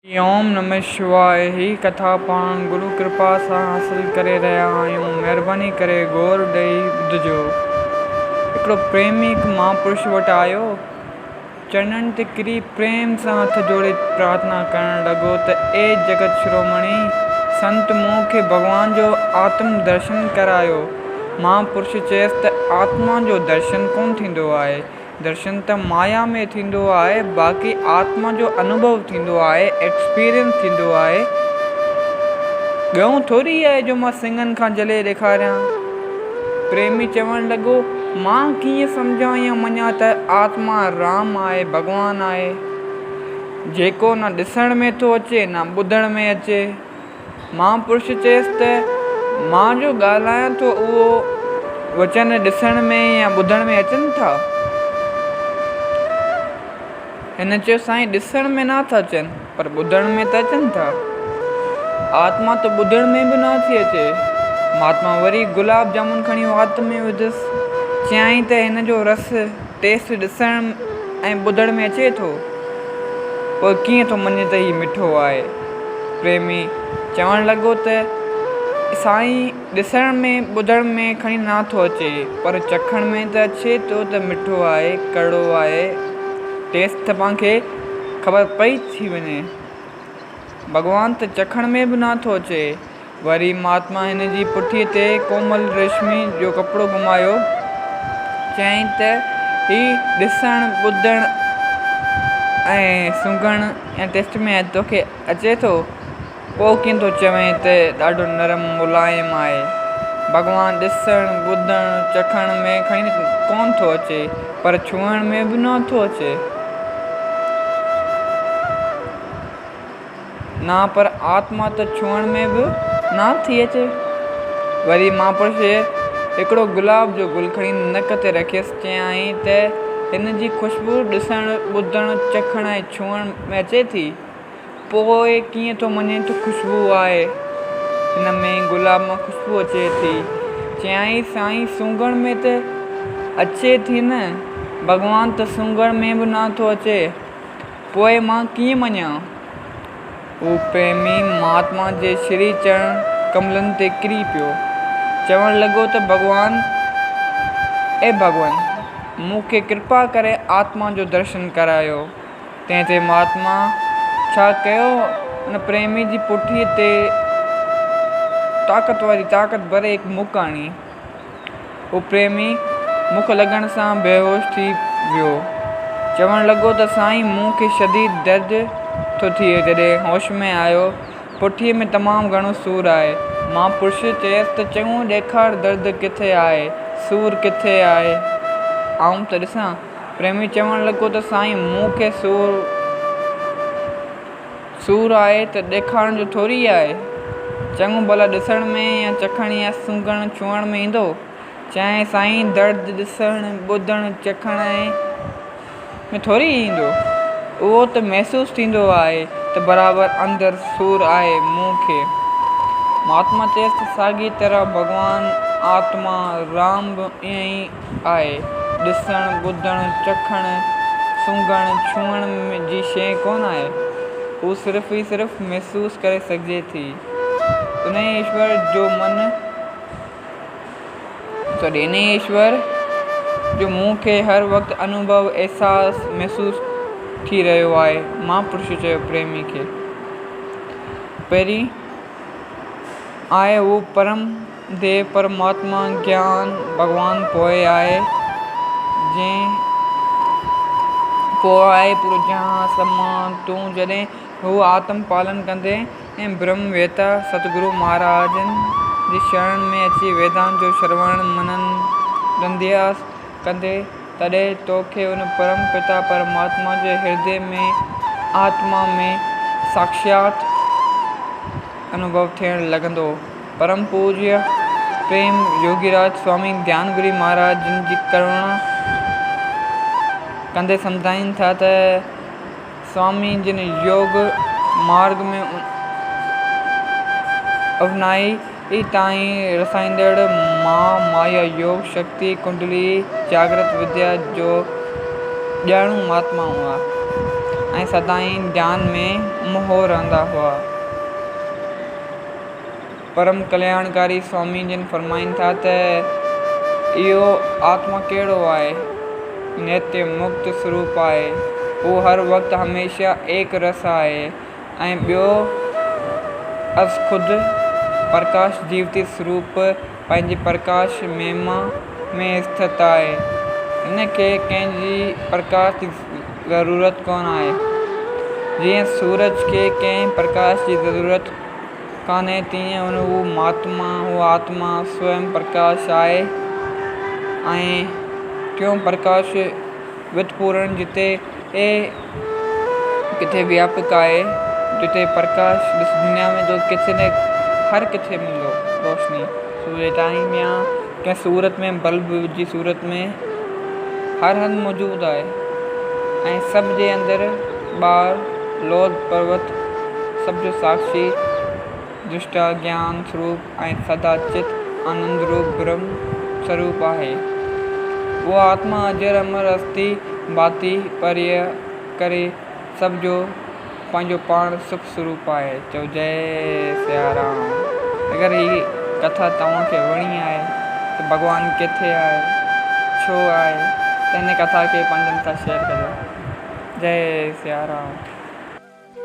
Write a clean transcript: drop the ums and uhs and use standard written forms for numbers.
اوم نمه شواء هي ڪٿا پاڻ گرو ڪرپا سان حاصل ڪري رهيا آهيون مهرباني ڪري غور ڏئي ٻڌجو. هڪڙو پريمي هڪ مهاپرش وٽ آيو چرنن تي ڪري پريم سان هٿ جوڙي پرارٿنا ڪرڻ لڳو ته اي جڳت شرومڻي سنت مون کي ڀڳوان جو آتم درشن ڪرايو مهاپرش چيس ته آتما جو درشن ڪونه ٿيندو آهي درشن ته مايا ۾ ٿيندو آهي باقي آتما جو انوڀو ٿيندو آهي، Experience ٿيندو آهي. ڳئون ٿوري آهي جو مان سڱن کان جهلي ڏيکاريان. پريمي چوڻ لڳو، مان ڪيئن سمجهان يا مڃان ته آتما رام آهي، ڀڳوان آهي، جيڪو نه ڏسڻ ۾ ٿو اچي نه ٻڌڻ ۾ اچي. مهاپرش چيس ته مان جو ڳالهايان ٿو اهو وچن ڏسڻ ۾ يا ٻڌڻ ۾ اچن ٿا؟ هن چيو سائين ڏسڻ ۾ نه ٿا اچن پر ٻڌڻ ۾ ته اچن ٿا. آتما ته ٻڌڻ ۾ به نه ٿي اچي. مهاتما وري گلاب جامن کڻي وات ۾ وڌس. چيائين ته هن جو رس، ٽيسٽ، ڏسڻ ۽ ٻڌڻ ۾ اچي ٿو. پوء ڪيئن ٿو مڃين ته هي مٺو آهي؟ پريمي چوڻ لڳو ته سائين ڏسڻ ۾ ٻڌڻ ۾ کڻي نه ٿو اچي پر چکڻ ۾ ته اچي ٿو ته مٺو آهي ڪڙو آهي ٽيسٽ ته پاڻ کي خبر پئي ٿي وڃي ڀڳوان ته چکڻ ۾ به نه ٿو اچي وري مهاتما هن جي پٺيء تي ڪومل ريشمي جو ڪپڙو گهمايو. چيائين ته هي ڏسڻ، ٻڌڻ ۽ سونگهڻ يا ٽيسٽ ۾ توکي اچي ٿو؟ پوء ڪيئن ٿو چوين ته ڏاڍو نرم ملائم آهي. ڀڳوان ڏسڻ، ٻڌڻ، چکڻ ۾ کڻي ڪونه ٿو اچي پر ڇهڻ ۾ به نه ٿو اچي. نه پر آتما ته ڇهڻ ۾ به نه ٿي اچي. وري مهاپرش هڪڙو گلاب جو گل کڻي نڪ تي رکيس، چيائين ته هن جي خوشبو ڏسڻ، ٻڌڻ، چکڻ ۽ ڇهڻ ۾ اچي ٿي. پوء ڪيئن ٿو مڃين ته خوشبو آهي هن ۾ گلاب مان خوشبو اچي ٿي. چيائين سائين سونگهڻ ۾ ته اچي ٿي نه، ڀڳوان ته سونگهڻ ۾ به نه ٿو اچي. پوء مان ڪيئن مڃان؟ هو پريمي مهاتما جي شري چرڻ ڪملن تي ڪري پيو. چوڻ لڳو ته ڀڳوان، اي ڀڳون! مون کي ڪرپا ڪري آتما جو درشن ڪرايو. تنهن تي مهاتما ڇا ڪيو، ان پريمي جي پٺيء تي طاقت واري طاقت ڀري هڪ مڪ هڻي. هو پريمي مک لڳڻ سان بيهوش ٿي ويو. چوڻ لڳو ته سائين مون کي شديد درد ٿو ٿئي جڏهن هوش ۾ آيو پٺيء ۾ تمام گهڻو سور آهي. مان پرش چيس ته چڱو ڏيکار درد ڪٿي آهي سور ڪٿي آهي آئون ته ڏسان. پريمي چوڻ لڳو ته سائين مون کي سور. سور آهي ته ڏيکارڻ جو ٿوري آهي. چڱو ڀلا ڏسڻ ۾ يا چکڻ يا سونگهڻ ڇهڻ ۾ ايندو؟ چيائين سائين درد ڏسڻ، ٻڌڻ، چکڻ ۽ ۾ ٿوري ايندو. اهو ته محسوس ٿيندو آهي ته برابر اندر سور آهي مون کي. مهاتما چيس ته ساڳيء طرح ڀڳوان، آتما، رام به ائين ئي آهي. ڏسڻ، ٻڌڻ، چکڻ، سونگهڻ، ڇهڻ جي شيء ڪونه آهي. هو صرف ئي صرف محسوس ڪري سگهجي ٿي. انهيء ايشور جو من سوري انهيء ايشور جو مون کي هر وقت انوڀو، احساس، محسوس ٿي رهيو آهي. مهاپرش چيو پريمي کي پهرين آهي هو پرم ديو پرماتما گيان ڀڳوان پوء آهي جنهن پوء آهي پورو جهان سمان تون جڏهن هو آتم پالن ڪندي ۽ برهم ويتا ستگرو مهاراجن جي شرڻ ۾ اچي ويدانت جو شروڻ منن ڏندياس ڪندي تڏهن توکي ان پرم پتا پرماتما جي هردي ۾ آتما ۾ ساکشات انوڀو ٿيڻ لڳندو. پرم پوجيه پريم يوگيراج سوامي گيان گري مهاراج جن جي ڪروڻا ڪندي سمجهائين ٿا ته سوامي جن يوگ مارگ ۾ اونهائي تائين رسائيندڙ مها مايا يوگ شڪتي ڪنڊلي جاگرت وديا جو ڄاڻو مهاتما هئا. ۽ سدائين ڌيان ۾ موهه رهندا هئا. پرم ڪلياڻڪاري سوامي جن فرمائين ٿا ته اهو آتما ڪهڙو آهي؟ نتيه مڪت سروپ آهي. هو هر وقت هميشه ايڪ رس آهي ۽ ٻيو از خود پرڪاش جيوتي سروپ پنهنجي پرڪاش مهما ۾ اسٿت آهي. هن کي ڪنهن جي پرڪاش جي ضرورت ڪونه آهي. جيئن سورج کي ڪنهن پرڪاش جي ضرورت ڪانهي تيئن هو مهاتما، هو آتما سوئم پرڪاش آهي ۽ ٽيون پرڪاش وتپورڻ جتي ڪٿي وياپڪ آهي جتي پرڪاش ڏس دنيا ۾ تو ڪٿي نه هر ڪٿي ملندو روشني سورج تائين ۾ آ ڪنهن صورت ۾ بلب جي صورت ۾ هر هنڌ موجود آهي ۽ سڀ جي اندر ٻاهر لوڌ پروت سڀ جو ساکشي درشٽا گيان سروپ ۽ سدا چت آنند روپ برهم سروپ آهي. اها آتما اجر امر استي باتي پريء ڪري سڀ جو پنهنجو پاڻ سک سروپ آهي. چئو جئي سيارام. اگر هي ڪٿا توهان کي وڻي آهي ته ڀڳوان ڪٿي آهي ڇو آهي ته هن ڪٿا کي پنهنجن سان شيئر ڪجو. جئي سيارام.